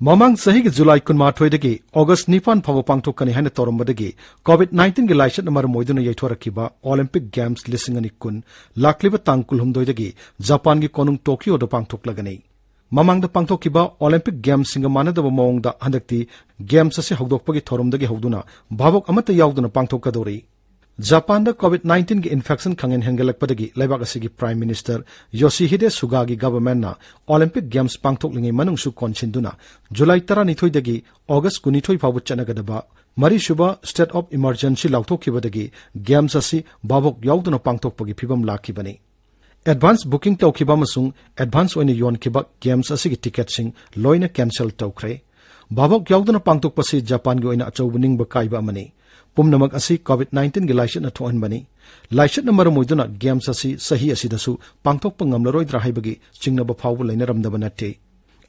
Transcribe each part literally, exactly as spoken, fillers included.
ꯃꯃꯥꯡ ꯆꯍꯤꯒꯤ July ꯀꯨꯟꯃꯥꯊꯣꯏꯗꯒꯤ August ꯅꯤꯄꯥꯟ ꯐꯥꯎꯕ ꯄꯥꯡꯊꯣꯛꯀꯅꯤ ꯍꯥꯏꯅ ꯇꯧꯔꯝꯕꯗꯒꯤ COVID nineteenꯒꯤ ꯂꯥꯏꯆꯠꯅ ꯃꯔꯝ ꯑꯣꯏꯗꯨꯅ ꯌꯩꯊꯣꯔꯛꯈꯤꯕ Olympic Games ꯂꯤꯁꯤꯡ ꯑꯅꯤ ꯀꯨꯟ ꯂꯥꯛꯂꯤꯕ ꯇꯥꯡ ꯀꯨꯟꯍꯨꯝꯗꯣꯏꯗꯒꯤ ꯖꯄꯥꯟꯒꯤ ꯀꯣꯅꯨꯡ ꯇꯣꯀꯤꯌꯣꯗ ꯄꯥꯡꯊꯣꯛꯂꯒꯅꯤ꯫ ꯃꯃꯥꯡꯗ ꯄꯥꯡꯊꯣꯛꯈꯤꯕ Olympic Gamesꯁꯤꯡꯒ ꯃꯥꯟꯅꯗꯕ ꯃꯑꯣꯡꯗ ꯍꯟꯗꯛꯇꯤ Games ꯑꯁꯤ ꯍꯧꯗꯣꯛꯄꯒꯤ ꯊꯧꯔꯝꯗꯒꯤ ꯍꯧꯗꯨꯅ ꯚꯥꯕꯣꯛ ꯑꯃꯠꯇ ꯌꯥꯎꯗꯅ ꯄꯥꯡꯊꯣꯛꯀꯗꯧꯔꯤ꯫ ꯖꯄꯥꯟꯗ COVID nineteenꯒꯤ infection ꯈꯪꯍꯦꯟ ꯍꯦꯟꯒꯠꯂꯛꯄꯗꯒꯤ ꯂꯩꯕꯥꯛ ꯑꯁꯤꯒꯤ Prime Minister Yoshihide Sugaꯒꯤ governmentꯅ Olympic Games ꯄꯥꯡꯊꯣꯛꯂꯤꯉꯩ ꯃꯅꯨꯡꯁꯨ ꯀꯣꯟꯁꯤꯟꯗꯨꯅ ꯖꯨꯂꯥꯏ ꯇꯔꯥꯅꯤꯊꯣꯏꯗꯒꯤ ꯑꯣꯒꯁ ꯀꯨꯟꯅꯤꯊꯣꯏ ꯐꯥꯎꯕ ꯆꯠꯅꯒꯗꯕ ꯃꯔꯤꯁꯨꯕ State of Emergency ꯂꯥꯎꯊꯣꯛꯈꯤꯕꯗꯒꯤ Games ꯑꯁꯤ ꯚꯥꯕꯣꯛ ꯌꯥꯎꯗꯅ ꯄꯥꯡꯊꯣꯛꯄꯒꯤ ꯐꯤꯕꯝ ꯂꯥꯛꯈꯤꯕꯅꯤ꯫ Advance booking ꯇꯧꯈꯤꯕ ꯑꯃꯁꯨꯡ advance ꯑꯣꯏꯅ ꯌꯣꯟꯈꯤꯕ Games ꯑꯁꯤꯒꯤ ticketꯁꯤꯡ ꯂꯣꯏꯅ cancel ꯇꯧꯈ꯭ꯔꯦ꯫ ꯚꯥꯕꯣꯛ ꯌꯥꯎꯗꯅ ꯄꯥꯡꯊꯣꯛꯄꯁꯤ ꯖꯄꯥꯟꯒꯤ ꯑꯣꯏꯅ ꯑꯆꯧꯕ ꯅꯤꯡꯕ ꯀꯥꯏꯕ ꯑꯃꯅꯤ꯫ ꯄꯨꯝꯅꯃꯛ ꯑꯁꯤ COVID nineteenꯒꯤ ꯂꯥꯏꯆꯠꯅ ꯊꯣꯛꯍꯟꯕꯅꯤ꯫ ꯂꯥꯏꯆꯠꯅ ꯃꯔꯝ ꯑꯣꯏꯗꯨꯅ Games ꯑꯁꯤ ꯆꯍꯤ ꯑꯁꯤꯗꯁꯨ ꯄꯥꯡꯊꯣꯛꯄ ꯉꯝꯂꯔꯣꯏꯗ꯭ꯔꯥ ꯍꯥꯏꯕꯒꯤ ꯆꯤꯡꯅꯕ ꯐꯥꯎꯕ ꯂꯩꯅꯔꯝꯗꯕ ꯅꯠꯇꯦ꯫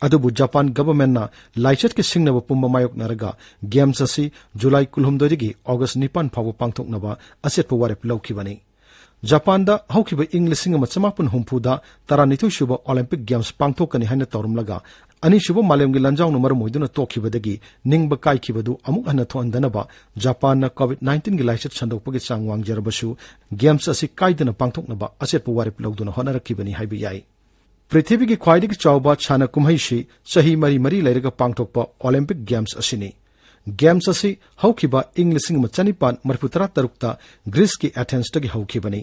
ꯑꯗꯨꯕꯨ ꯖꯄꯥꯟ governmentꯅ ꯂꯥꯏꯆꯠꯀꯤ ꯁꯤꯡꯅꯕ ꯄꯨꯝꯕ ꯃꯥꯌꯣꯛꯅꯔꯒ Games ꯑꯁꯤ ꯖꯨꯂꯥꯏ ꯀꯨꯟꯍꯨꯝꯗꯣꯏꯗꯒꯤ ꯑꯣꯒꯁ ꯅꯤꯄꯥꯟ ꯐꯥꯎꯕ ꯄꯥꯡꯊꯣꯛꯅꯕ ꯑꯆꯦꯠꯄ ꯋꯥꯔꯦꯞ ꯂꯧꯈꯤꯕꯅꯤ꯫ ꯖꯄꯥꯟꯗ ꯍꯧꯈꯤꯕ ꯏꯪ ꯂꯤꯁꯤꯡ ꯑꯃ ꯆꯃꯥꯄꯟ ꯍꯨꯝꯐꯨꯗ ꯇꯔꯥꯅꯤꯊꯣꯏ ꯁꯨꯕ Olympic Games ꯄꯥꯡꯊꯣꯛꯀꯅꯤ ꯍꯥꯏꯅ ꯇꯧꯔꯝꯂꯒ, ꯑꯅꯤꯁꯨꯕ ꯃꯥꯂꯦꯝꯒꯤ ꯂꯥꯟꯖꯥꯎꯅ ꯃꯔꯝ ꯑꯣꯏꯗꯨꯅ ꯇꯣꯛꯈꯤꯕꯗꯒꯤ ꯅꯤꯡꯕ ꯀꯥꯏꯈꯤꯕꯗꯨ ꯑꯃꯨꯛ ꯍꯟꯅ ꯊꯣꯛꯍꯟꯗꯅꯕ ꯖꯄꯥꯟꯅ COVID nineteenꯒꯤ ꯂꯥꯏꯆꯠ ꯁꯟꯗꯣꯛꯄꯒꯤ ꯆꯥꯡ ꯋꯥꯡꯖꯔꯕꯁꯨ Games ꯑꯁꯤ ꯀꯥꯏꯗꯅ ꯄꯥꯡꯊꯣꯛꯅꯕ ꯑꯆꯦꯠꯄ ꯋꯥꯔꯦꯞ ꯂꯧꯗꯨꯅ ꯍꯣꯠꯅꯔꯛꯈꯤꯕꯅꯤ ꯍꯥꯏꯕ ꯌꯥꯏ꯫ ꯄ꯭ꯔꯤꯊꯤꯕꯤꯒꯤ ꯈ꯭ꯋꯥꯏꯗꯒꯤ ꯆꯥꯎꯕ ꯁꯥꯟꯅ ꯀꯨꯝꯍꯩꯁꯤ ꯆꯍꯤ ꯃꯔꯤ ꯃꯔꯤ ꯂꯩꯔꯒ ꯄꯥꯡꯊꯣꯛꯄ Olympic Games ꯑꯁꯤꯅꯤ꯫ Games ꯑꯁꯤ ꯍꯧꯈꯤꯕ ꯏꯪ ꯂꯤꯁꯤꯡ ꯑꯃ ꯆꯅꯤꯄꯥꯟ ꯃꯔꯤꯐꯨ ꯇꯔꯥ ꯇꯔꯨꯛꯇ ꯒ꯭ꯔꯤꯁꯀꯤ Athensꯇꯒꯤ ꯍꯧꯈꯤꯕꯅꯤ꯫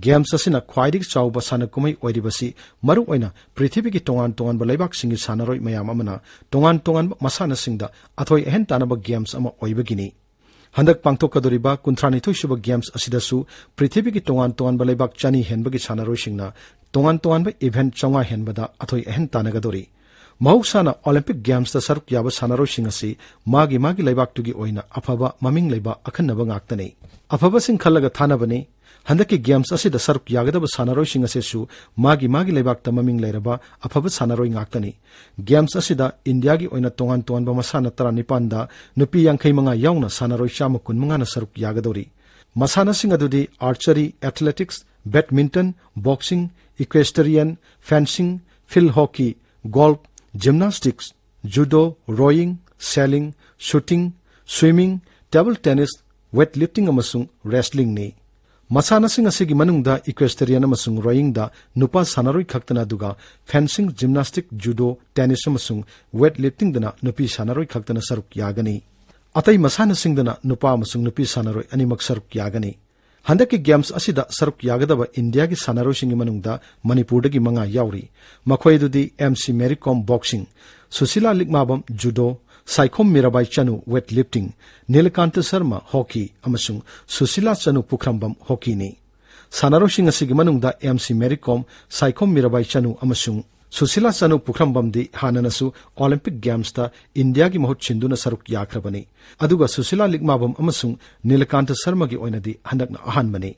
Games ꯑꯁꯤꯅ ꯈ꯭ꯋꯥꯏꯗꯒꯤ ꯆꯥꯎꯕ ꯁꯥꯟꯅ ꯀꯨꯝꯍꯩ ꯑꯣꯏꯔꯤꯕꯁꯤ ꯃꯔꯨꯑꯣꯏꯅ ꯄ꯭ꯔꯤꯊꯤꯕꯤꯒꯤ ꯇꯣꯉꯥꯟ ꯇꯣꯉꯥꯟꯕ ꯂꯩꯕꯥꯛꯁꯤꯡꯒꯤ ꯁꯥꯟꯅꯔꯣꯏ ꯃꯌꯥꯝ ꯑꯃꯅ ꯇꯣꯉꯥꯟ ꯇꯣꯉꯥꯟꯕ ꯃꯁꯥꯟꯅꯁꯤꯡꯗ ꯑꯊꯣꯏ ꯑꯍꯦꯟ ꯇꯥꯟꯅꯕ Games ꯑꯃ ꯑꯣꯏꯕꯒꯤꯅꯤ꯫ ꯍꯟꯗꯛ ꯄꯥꯡꯊꯣꯛꯀꯗꯧꯔꯤꯕ ꯀꯨꯟꯊ꯭ꯔꯥꯅꯤꯊꯣꯏ ꯁꯨꯕ Games ꯑꯁꯤꯗꯁꯨ ꯄ꯭ꯔꯤꯊꯤꯕꯤꯒꯤ ꯇꯣꯉꯥꯟ ꯇꯣꯉꯥꯟꯕ ꯂꯩꯕꯥꯛ ꯆꯅꯤ ꯍꯦꯟꯕꯒꯤ ꯁꯥꯟꯅꯔꯣꯏꯁꯤꯡꯅ ꯇꯣꯉꯥꯟ ꯇꯣꯉꯥꯟꯕ event ꯆꯥꯝꯃꯉꯥ ꯍꯦꯟꯕꯗ ꯑꯊꯣꯏ ꯑꯍꯦꯟ ꯇꯥꯟꯅꯒꯗꯧꯔꯤ꯫ ꯃꯍꯧꯁꯥꯅ Olympic Gamesꯇ ꯁꯔꯨꯛ ꯌꯥꯕ ꯁꯥꯟꯅꯔꯣꯏꯁꯤꯡ ꯑꯁꯤ ꯃꯥꯒꯤ ꯃꯥꯒꯤ ꯂꯩꯕꯥꯛꯇꯨꯒꯤ ꯑꯣꯏꯅ ꯑꯐꯕ ꯃꯃꯤꯡ ꯂꯩꯕ ꯑꯈꯟꯅꯕ ꯉꯥꯛꯇꯅꯤ꯫ ꯑꯐꯕꯁꯤꯡ ꯈꯜꯂꯒ ꯊꯥꯅꯕꯅꯤ꯫ ꯍꯟꯗꯛꯀꯤ Games ꯑꯁꯤꯗ ꯁꯔꯨꯛ ꯌꯥꯒꯗꯕ ꯁꯥꯟꯅꯔꯣꯏꯁꯤꯡ ꯑꯁꯤꯁꯨ ꯃꯥꯒꯤ ꯃꯥꯒꯤ ꯂꯩꯕꯥꯛꯇ ꯃꯃꯤꯡ ꯂꯩꯔꯕ ꯑꯐꯕ ꯁꯥꯟꯅꯔꯣꯏ ꯉꯥꯛꯇꯅꯤ꯫ Games ꯑꯁꯤꯗ ꯏꯟꯗꯤꯌꯥꯒꯤ ꯑꯣꯏꯅ ꯇꯣꯉꯥꯟ ꯇꯣꯉꯥꯟꯕ ꯃꯁꯥꯟꯅ ꯇꯔꯥꯅꯤꯄꯥꯟꯗ ꯅꯨꯄꯤ ꯌꯥꯡꯈꯩ ꯃꯉꯥ ꯌꯥꯎꯅ ꯁꯥꯟꯅꯔꯣꯏ ꯆꯥꯝꯃ ꯀꯨꯟ ꯃꯉꯥꯅ ꯁꯔꯨꯛ ꯌꯥꯒꯗꯧꯔꯤ꯫ ꯃꯁꯥꯟꯅꯁꯤꯡ ꯑꯗꯨꯗꯤ archery, athletics, badminton, boxing, equestrian, fencing, field hockey, golf, gymnastics, judo, rowing, sailing, shooting, swimming, table tennis, weightlifting ꯑꯃꯁꯨꯡ wrestlingꯅꯤ꯫ ꯃꯁꯥꯟꯅꯁꯤꯡ ꯑꯁꯤꯒꯤ ꯃꯅꯨꯡꯗ equestrian ꯑꯃꯁꯨꯡ rowingꯗ ꯅꯨꯄꯥ ꯁꯥꯟꯅꯔꯣꯏ ꯈꯛꯇꯅ, ꯑꯗꯨꯒ fencing, gymnastic, judo, tennis ꯑꯃꯁꯨꯡ weightliftingꯗꯅ ꯅꯨꯄꯤ ꯁꯥꯟꯅꯔꯣꯏ ꯈꯛꯇꯅ ꯁꯔꯨꯛ ꯌꯥꯒꯅꯤ꯫ ꯑꯇꯩ ꯃꯁꯥꯟꯅꯁꯤꯡꯗꯅ ꯅꯨꯄꯥ ꯑꯃꯁꯨꯡ ꯅꯨꯄꯤ ꯁꯥꯟꯅꯔꯣꯏ ꯑꯅꯤꯃꯛ ꯁꯔꯨꯛ ꯌꯥꯒꯅꯤ꯫ ꯍꯟꯗꯛꯀꯤ games ꯑꯁꯤꯗ ꯁꯔꯨꯛ ꯌꯥꯒꯗꯕ ꯏꯟꯗꯤꯌꯥꯒꯤ ꯁꯥꯟꯅꯔꯣꯏꯁꯤꯡꯒꯤ ꯃꯅꯨꯡꯗ ꯃꯅꯤꯄꯨꯔꯗꯒꯤ ꯃꯉꯥ ꯌꯥꯎꯔꯤ꯫ ꯃꯈꯣꯏ ꯑꯗꯨꯗꯤ M C Mary Kom boxing, Sushila ꯂꯤꯛꯃꯥꯕꯝ judo, Saikhom Mirabai Chanu weightlifting, Nilakanta Sharma hockey ꯑꯃꯁꯨꯡ ꯁꯨꯁꯤꯂꯥ ꯆꯅꯨ ꯄꯨꯈ꯭ꯔꯝꯕꯝ hockeyꯅꯤ꯫ ꯁꯥꯟꯅꯔꯣꯏꯁꯤꯡ ꯑꯁꯤꯒꯤ ꯃꯅꯨꯡꯗ M C Mary Kom, Saikhom Mirabai Chanu ꯑꯃꯁꯨꯡ ꯁꯨꯁꯤꯂꯥ ꯆꯅꯨ ꯄꯨꯈ꯭ꯔꯝꯕꯝꯗꯤ ꯍꯥꯟꯅꯅꯁꯨ Olympic gamesꯇ ꯏꯟꯗꯤꯌꯥꯒꯤ ꯃꯍꯨꯠ ꯁꯤꯟꯗꯨꯅ ꯁꯔꯨꯛ ꯌꯥꯈ꯭ꯔꯕꯅꯤ꯫ ꯑꯗꯨꯒ ꯁꯨꯁꯤꯂꯥ ꯂꯤꯛꯃꯥꯕꯝ ꯑꯃꯁꯨꯡ ꯅꯤꯂꯀꯥꯟꯇ ꯁꯔꯃꯒꯤ ꯑꯣꯏꯅꯗꯤ ꯍꯟꯗꯛꯅ ꯑꯍꯥꯟꯕꯅꯤ꯫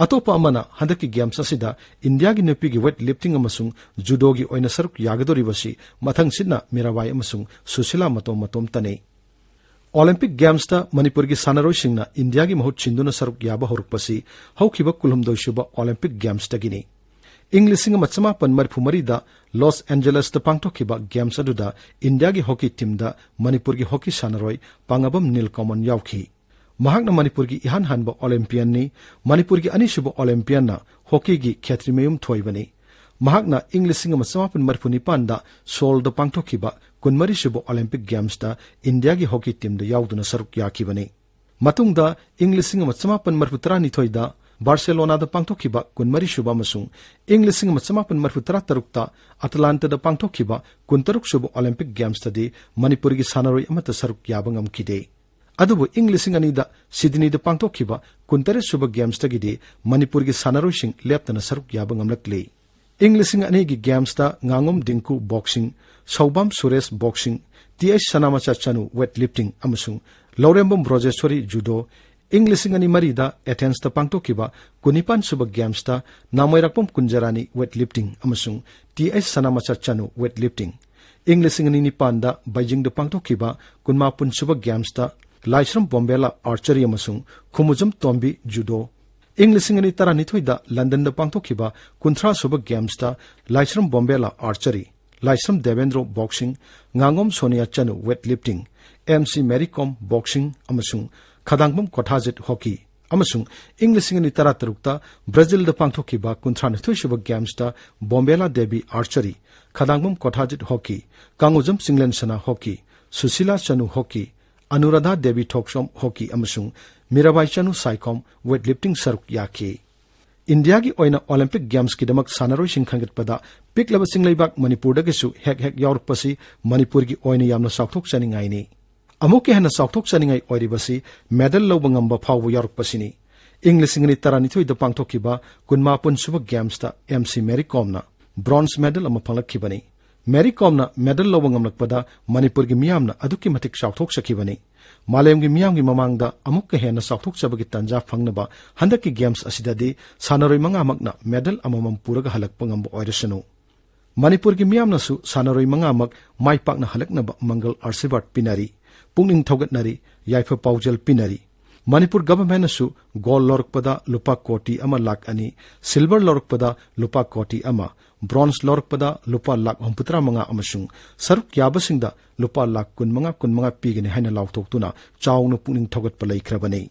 ꯑꯇꯣꯞꯄ ꯑꯃꯅ ꯍꯟꯗꯛꯀꯤ games ꯑꯁꯤꯗ ꯏꯟꯗꯤꯌꯥꯒꯤ ꯅꯨꯄꯤꯒꯤ weightlifting ꯑꯃꯁꯨꯡ judoꯒꯤ ꯑꯣꯏꯅ ꯁꯔꯨꯛ ꯌꯥꯒꯗꯧꯔꯤꯕꯁꯤ ꯃꯊꯪꯁꯤꯠꯅ ꯃꯤꯔꯥꯕꯥꯏ ꯑꯃꯁꯨꯡ ꯁꯨꯁꯤꯂꯥ ꯃꯇꯣꯝ ꯃꯇꯣꯝꯇꯅꯤ꯫ Olympic gamesꯇ ꯃꯅꯤꯄꯨꯔꯒꯤ ꯁꯥꯟꯅꯔꯣꯏꯁꯤꯡꯅ ꯏꯟꯗꯤꯌꯥꯒꯤ ꯃꯍꯨꯠ ꯁꯤꯟꯗꯨꯅ ꯁꯔꯨꯛ ꯌꯥꯕ ꯍꯧꯔꯛꯄꯁꯤ ꯍꯧꯈꯤꯕ ꯀꯨꯟꯍꯨꯝꯗꯣꯏ ꯁꯨꯕ Olympic gamesꯇꯒꯤꯅꯤ꯫ ꯏꯪ ꯂꯤꯁꯤꯡ ꯑꯃ ꯆꯃꯥꯄꯟ ꯃꯔꯤꯐꯨ ꯃꯔꯤꯗ ꯂꯣꯁ ꯑꯦꯟꯖꯦꯂꯁꯇ ꯄꯥꯡꯊꯣꯛꯈꯤꯕ games ꯑꯗꯨꯗ ꯏꯟꯗꯤꯌꯥꯒꯤ hockey teamꯗ ꯃꯅꯤꯄꯨꯔꯒꯤ hockey ꯁꯥꯟꯅꯔꯣꯏ ꯄꯥꯡꯉꯕꯝ ꯅꯤꯜꯀꯃꯜ ꯌꯥꯎꯈꯤ꯫ ꯃꯍꯥꯛꯅ ꯃꯅꯤꯄꯨꯔꯒꯤ ꯏꯍꯥꯟ ꯍꯥꯟꯕ Olympianꯅꯤ꯫ ꯃꯅꯤꯄꯨꯔꯒꯤ ꯑꯅꯤꯁꯨꯕ Olympianꯅ hockeyꯒꯤ ꯈꯦꯇ꯭ꯔꯤꯃꯌꯨꯝ ꯊꯣꯏꯕꯅꯤ꯫ ꯃꯍꯥꯛꯅ ꯏꯪ ꯂꯤꯁꯤꯡ ꯑꯃ ꯆꯃꯥꯄꯟ ꯃꯔꯤꯐꯨ ꯅꯤꯄꯥꯟꯗ ꯁꯣꯜꯗ ꯄꯥꯡꯊꯣꯛꯈꯤꯕ ꯀꯨꯟꯃꯔꯤ ꯁꯨꯕ Olympic gamesꯇ ꯏꯟꯗꯤꯌꯥꯒꯤ hockey teamꯗ ꯌꯥꯎꯗꯨꯅ ꯁꯔꯨꯛ ꯌꯥꯈꯤꯕꯅꯤ꯫ ꯃꯇꯨꯡꯗ ꯏꯪ ꯂꯤꯁꯤꯡ ꯑꯃ ꯆꯃꯥꯄꯟ ꯃꯔꯤꯐꯨ ꯇꯔꯥꯅꯤꯊꯣꯏꯗ ꯕꯥꯔꯁꯦꯂꯣꯅꯥꯗ ꯄꯥꯡꯊꯣꯛꯈꯤꯕ ꯀꯨꯟꯃꯔꯤ ꯁꯨꯕ ꯑꯃꯁꯨꯡ ꯏꯪ ꯂꯤꯁꯤꯡ ꯑꯃ ꯆꯃꯥꯄꯟ ꯃꯔꯤꯐꯨ ꯇꯔꯥꯇꯔꯨꯛꯇ ꯑꯇꯂꯥꯟꯇꯗ ꯄꯥꯡꯊꯣꯛꯈꯤꯕ ꯀꯨꯟꯇꯔꯨꯛ ꯁꯨꯕ Olympic gamesꯇꯗꯤ ꯃꯅꯤꯄꯨꯔꯒꯤ ꯁꯥꯟꯅꯔꯣꯏ ꯑꯃꯠꯇ ꯁꯔꯨꯛ ꯌꯥꯕ ꯉꯝꯈꯤꯗꯦ꯫ ꯑꯗꯨꯕꯨ ꯏꯪ ꯂꯤꯁꯤꯡ ꯑꯅꯤꯗ ꯁꯤꯗꯅꯤꯗ ꯄꯥꯡꯊꯣꯛꯈꯤꯕ ꯀꯨꯟꯇꯔꯦꯠ ꯁꯨꯕ gamesꯇꯒꯤꯗꯤ ꯃꯅꯤꯄꯨꯔꯒꯤ ꯁꯥꯟꯅꯔꯣꯏꯁꯤꯡ ꯂꯦꯞꯇꯅ ꯁꯔꯨꯛ ꯌꯥꯕ ꯉꯝꯂꯛꯂꯤ꯫ ꯏꯪ ꯂꯤꯁꯤꯡ ꯑꯅꯤꯒꯤ gamesꯇ ꯉꯥꯉꯣꯝ Dingko boxing, Soubam Suresh boxing, T H Sanamacha Chanu weightlifting ꯑꯃꯁꯨꯡ ꯂꯧꯔꯦꯝꯕꯝ ꯕ꯭ꯔꯣꯖꯦꯁ꯭ꯋꯔꯤ judo, ꯏꯪ ꯂꯤꯁꯤꯡ ꯑꯅꯤ ꯃꯔꯤꯗ ꯑꯦꯊꯦꯟꯁꯇ ꯄꯥꯡꯊꯣꯛꯈꯤꯕ ꯀꯨꯟꯅꯤꯄꯥꯟ ꯁꯨꯕ gamesꯇ ꯅꯥꯃꯣꯏꯔꯥꯛꯄꯝ ꯀꯨꯟꯖꯔꯥꯅꯤ weightlifting ꯑꯃꯁꯨꯡ T H Sanamacha Chanu weightlifting, ꯏꯪ ꯂꯤꯁꯤꯡ ꯑꯅꯤ ꯅꯤꯄꯥꯟꯗ ꯕꯩꯖꯤꯡꯗ ꯄꯥꯡꯊꯣꯛꯈꯤꯕ ꯀꯨꯟꯃꯥꯄꯟ ꯁꯨꯕ gamesꯇ ꯂꯥꯏꯁ꯭ꯔꯝ ꯕꯣꯝꯕꯦꯂꯥ archery ꯑꯃꯁꯨꯡ ꯈꯨꯃꯨꯖꯝ ꯇꯣꯝꯕꯤ judo, ꯏꯪ ꯂꯤꯁꯤꯡ ꯑꯅꯤ ꯇꯔꯥꯅꯤꯊꯣꯏꯗ ꯂꯟꯗꯟꯗ ꯄꯥꯡꯊꯣꯛꯈꯤꯕ ꯀꯨꯟꯊ꯭ꯔꯥ ꯁꯨꯕ gamesꯇ ꯂꯥꯏꯁ꯭ꯔꯝ ꯕꯣꯝꯕꯦꯂꯥ archery, ꯂꯥꯏꯁ꯭ꯔꯝ ꯗꯦꯕꯦꯟꯗ꯭ꯔꯣ boxing, ꯉꯥꯉꯣꯝ ꯁꯣꯅꯤꯌꯥ ꯆꯅꯨ weightlifting, ꯑꯦꯝ ꯁꯤ ꯃꯦꯔꯤ ꯀꯣꯝ boxing ꯑꯃꯁꯨꯡ ꯈꯗꯥꯡꯕꯝ ꯀꯣꯊꯥꯖꯤꯠ hockey, ꯑꯃꯁꯨꯡ ꯏꯪ ꯂꯤꯁꯤꯡ ꯑꯅꯤ ꯇꯔꯥꯇꯔꯨꯛꯇ ꯕ꯭ꯔꯥꯖꯤꯜꯗ ꯄꯥꯡꯊꯣꯛꯈꯤꯕ ꯀꯨꯟꯊ꯭ꯔꯥꯅꯤꯊꯣꯏ ꯁꯨꯕ ꯒꯦꯝꯁꯇ ꯕꯣꯝꯕꯦꯂꯥ Devi archery, ꯈꯗꯥꯡꯕꯝ ꯀꯣꯊꯥꯖꯤꯠ hockey, ꯀꯥꯡꯉꯨꯖꯝ Chinglensana hockey, Sushila ꯆꯅꯨ hockey, ꯑꯅꯨꯔꯥꯙꯥ ꯗꯦꯕꯤ ꯊꯣꯛꯁꯣꯝ hockey ꯑꯃꯁꯨꯡ ꯃꯤꯔꯥꯕꯥꯏ ꯆꯅꯨ ꯁꯥꯏꯈꯣꯝ weightlifting ꯁꯔꯨꯛ ꯌꯥꯈꯤ꯫ ꯏꯟꯗꯤꯌꯥꯒꯤ ꯑꯣꯏꯅ ꯑꯣꯂꯤꯝꯄꯤꯛ ꯒꯦꯝꯁꯀꯤꯗꯃꯛ ꯁꯥꯟꯅꯔꯣꯏꯁꯤꯡ ꯈꯟꯒꯠꯄꯗ ꯄꯤꯛꯂꯕ ꯆꯤꯡꯂꯩꯕꯥꯛ ꯃꯅꯤꯄꯨꯔꯗꯒꯤꯁꯨ ꯍꯦꯛ ꯍꯦꯛ ꯌꯥꯎꯔꯛꯄꯁꯤ ꯃꯅꯤꯄꯨꯔꯒꯤ ꯑꯣꯏꯅ ꯌꯥꯝꯅ ꯆꯥꯎꯊꯣꯛꯆꯅꯤꯡꯉꯥꯏꯅꯤ꯫ ꯑꯃꯨꯛꯀ ꯍꯦꯟꯅ ꯆꯥꯎꯊꯣꯛꯆꯅꯤꯡꯉꯥꯏ ꯑꯣꯏꯔꯤꯕꯁꯤ medal ꯂꯧꯕ ꯉꯝꯕ ꯐꯥꯎꯕ ꯌꯥꯎꯔꯛꯄꯁꯤꯅꯤ꯫ ꯏꯪ ꯂꯤꯁꯤꯡ ꯑꯅꯤ ꯇꯔꯥꯅꯤꯊꯣꯏꯗ ꯄꯥꯡꯊꯣꯛꯈꯤꯕ ꯀꯨꯟꯃꯥꯄꯟ ꯁꯨꯕ ꯒꯦꯝꯁꯇ ꯑꯦꯝ ꯁꯤ ꯃꯦꯔꯤ ꯀꯣꯝꯅ bronze medal ꯑꯃ ꯐꯪꯂꯛꯈꯤꯕꯅꯤ꯫ ꯃꯦꯔꯤ ꯀꯣꯝꯅ medal ꯂꯧꯕ ꯉꯝꯂꯛꯄꯗ ꯃꯅꯤꯄꯨꯔꯒꯤ ꯃꯤꯌꯥꯝꯅ ꯑꯗꯨꯛꯀꯤ ꯃꯇꯤꯛ ꯆꯥꯎꯊꯣꯛꯆꯈꯤꯕꯅꯤ꯫ ꯃꯥꯂꯦꯝꯒꯤ ꯃꯤꯌꯥꯝꯒꯤ ꯃꯃꯥꯡꯗ ꯑꯃꯨꯛꯀ ꯍꯦꯟꯅ ꯆꯥꯎꯊꯣꯛꯆꯕꯒꯤ ꯇꯥꯟꯖꯥ ꯐꯪꯅꯕ ꯍꯟꯗꯛꯀꯤ ꯒꯦꯝꯁ ꯑꯁꯤꯗꯗꯤ ꯁꯥꯟꯅꯔꯣꯏ ꯃꯉꯥꯃꯛꯅ medal ꯑꯃꯃꯝ ꯄꯨꯔꯒ ꯍꯜꯂꯛꯄ ꯉꯝꯕ ꯑꯣꯏꯔꯁꯅꯨ꯫ ꯃꯅꯤꯄꯨꯔꯒꯤ ꯃꯤꯌꯥꯝꯅꯁꯨ ꯁꯥꯟꯅꯔꯣꯏ ꯃꯉꯥꯃꯛ ꯃꯥꯏ ꯄꯥꯛꯅ ꯍꯜꯂꯛꯅꯕ ꯃꯪꯒꯜ ꯑꯥꯔꯁꯤꯕꯥꯗ ꯄꯤꯅꯔꯤ, ꯄꯨꯛꯅꯤꯡ ꯊꯧꯒꯠꯅꯔꯤ, ꯌꯥꯏꯐ ꯄꯥꯎꯖꯦꯜ ꯄꯤꯅꯔꯤ꯫ ꯃꯅꯤꯄꯨꯔ ꯒꯚꯔꯟꯃꯦꯟꯠꯅꯁꯨ ꯒꯣꯜ ꯂꯧꯔꯛꯄꯗ ꯂꯨꯄꯥ ꯀꯣꯇꯤ ꯑꯃ ꯂꯥꯈ ꯑꯅꯤ, ꯁꯤꯜꯚꯔ ꯂꯧꯔꯛꯄꯗ ꯂꯨꯄꯥ ꯀꯣꯇꯤ ꯑꯃ, ꯕ꯭ꯔꯣꯟꯖ ꯂꯧꯔꯛꯄꯗ ꯂꯨꯄꯥ ꯂꯥꯈ ꯍꯨꯝꯐꯨꯇꯔꯥ ꯃꯉꯥ ꯑꯃꯁꯨꯡ ꯁꯔꯨꯛ ꯌꯥꯕꯁꯤꯡꯗ ꯂꯨꯄꯥ ꯂꯥꯈ ꯀꯨꯟꯃꯉꯥ, ꯀꯨꯟꯃꯉꯥ ꯄꯤꯒꯅꯤ ꯍꯥꯏꯅ ꯂꯥꯎꯊꯣꯛꯇꯨꯅ ꯆꯥꯎꯅ ꯄꯨꯛꯅꯤꯡ ꯊꯧꯒꯠꯄ ꯂꯩꯈ꯭ꯔꯕꯅꯤ꯫